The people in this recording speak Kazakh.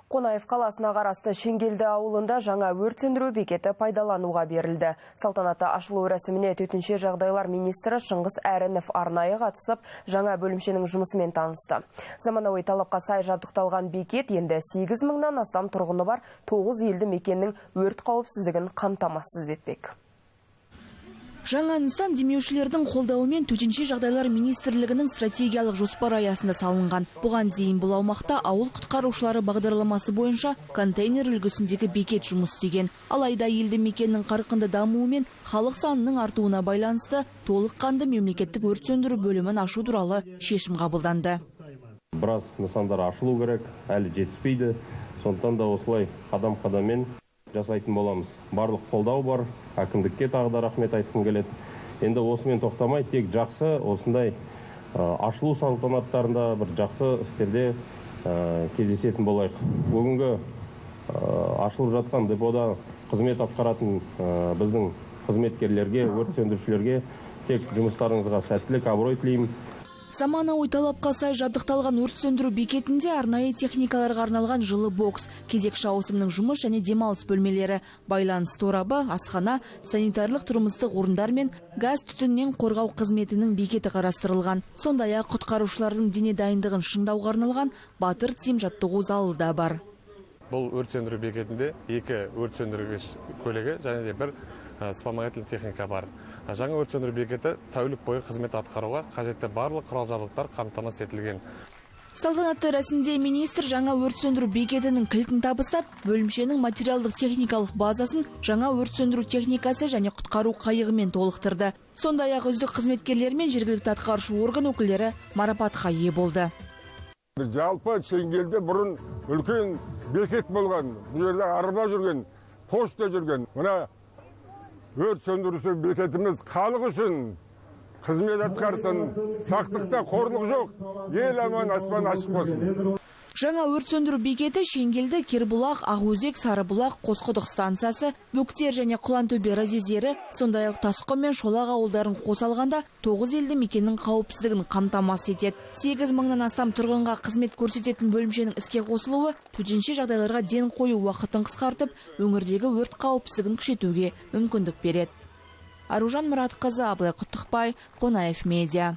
Қонаев қаласына қарасты Шеңгелді ауылында жаңа өрт сөндіру бекеті пайдалануға берілді. Салтанатты ашылу рәсіміне төтенше жағдайлар министрі Шыңғыс Әрінов арнайы қатысып, жаңа бөлімшенің жұмысымен танысты. Заманауи талапқа сай жабдықталған бекет енді 8 мыңнан астам тұрғыны бар 9 елді мекеннің өрт қауіпсіздігін қамтамасыз етпек. Жаңа нысан демеушілердің қолдауымен Төтенше жағдайлар министрлігінің стратегиялық жоспары аясында салынған. Бұған дейін бұл аумақта ауыл құтқарушылары бағдарламасы бойынша контейнер үлгісіндегі бекет жұмыс істеген. Алайда елді мекеннің қарқынды дамуы мен халық санының артуына байланысты толыққанды мемлекеттік өрт сөндіру бөлімін ашу туралы шешім қабылданды. Біраз нысандар ашылу керек, әлі жетіспейді. Сондықтан да осылай қадам-қадаммен жасайтын боламыз. Барлық қолдау бар, әкімдікке тағы да рахмет айтқым келеді. Енді осымен тоқтамай, тек жақсы осындай ашылу салтанаттарында бір жақсы істерде кездесетін болайық. Бүгінгі ашылып жатқан депода қызмет атқаратын біздің қызметкерлерге, өрт сөндірушілерге тек жұмыстарыңызға сәттілік, абырой тілеймін. Заманауи талапқа сай жабдықталған өрт сөндіру бекетінде арнайы техникаларға арналған жылы бокс, кезекші ауысымның жұмыс және демалыс бөлмелері, байланыс торабы, асхана, санитарлық тұрмыстық орындар мен газ түтіннен қорғау қызметінің бекеті қарастырылған. Сондай-ақ құтқарушылардың дене дайындығын шыңдауға арналған Батыр Тим жаттығу залы да бар. Бұл өрт сөндіру бекетінде 2 өрт сөндіргіш көлігі және де бір вспомогательный техника бар. Жаңа өрт сөндіру бекеті тәулік бойы қызмет атқаруға қажетті барлық құрал-жабдықтар қамтамасыз етілген. Салтанатты рәсімде министр жаңа өрт сөндіру бекетінің кілтін табыстап, бөлімшенің материалдық техникалық базасын жаңа өрт сөндіру техникасы және құтқару қайығымен толықтырды. Сондай-ақ үздік қызметкерлер мен жергілікті атқарушы орган өкілдері марапатқа ие болды. Жалпы Шеңгелде бұрын үлкен бекет болған, бұл жерде арба жүрген, пошта жүрген. Мына өрт сөндіруші бекетіміз халық үшін қызмет атқарсын, сақтықта қорлық жоқ, ел аман, аспан ашық болсын. Жаңа өрт сөндіру бекеті Шеңгелді, Кербұлақ, Ақөзек, Сарыбұлақ, Қосқұдық станциясы, Бөктер және Құлантөбе разъездері, сондай-ақ Тасқұм мен Шолақ ауылдарын қоса алғанда 9 елді мекеннің қауіпсіздігін қамтамасыз етеді. 8 мыңнан астам тұрғынға қызмет көрсететін бөлімшенің іске қосылуы төтенше жағдайларға ден қою уақытын қысқартып, өңірдегі өрт қауіпсіздігін күшейтуге мүмкіндік береді. Аружан Мұратқызы, Абылай Құттықбай, Қонаев Медиа.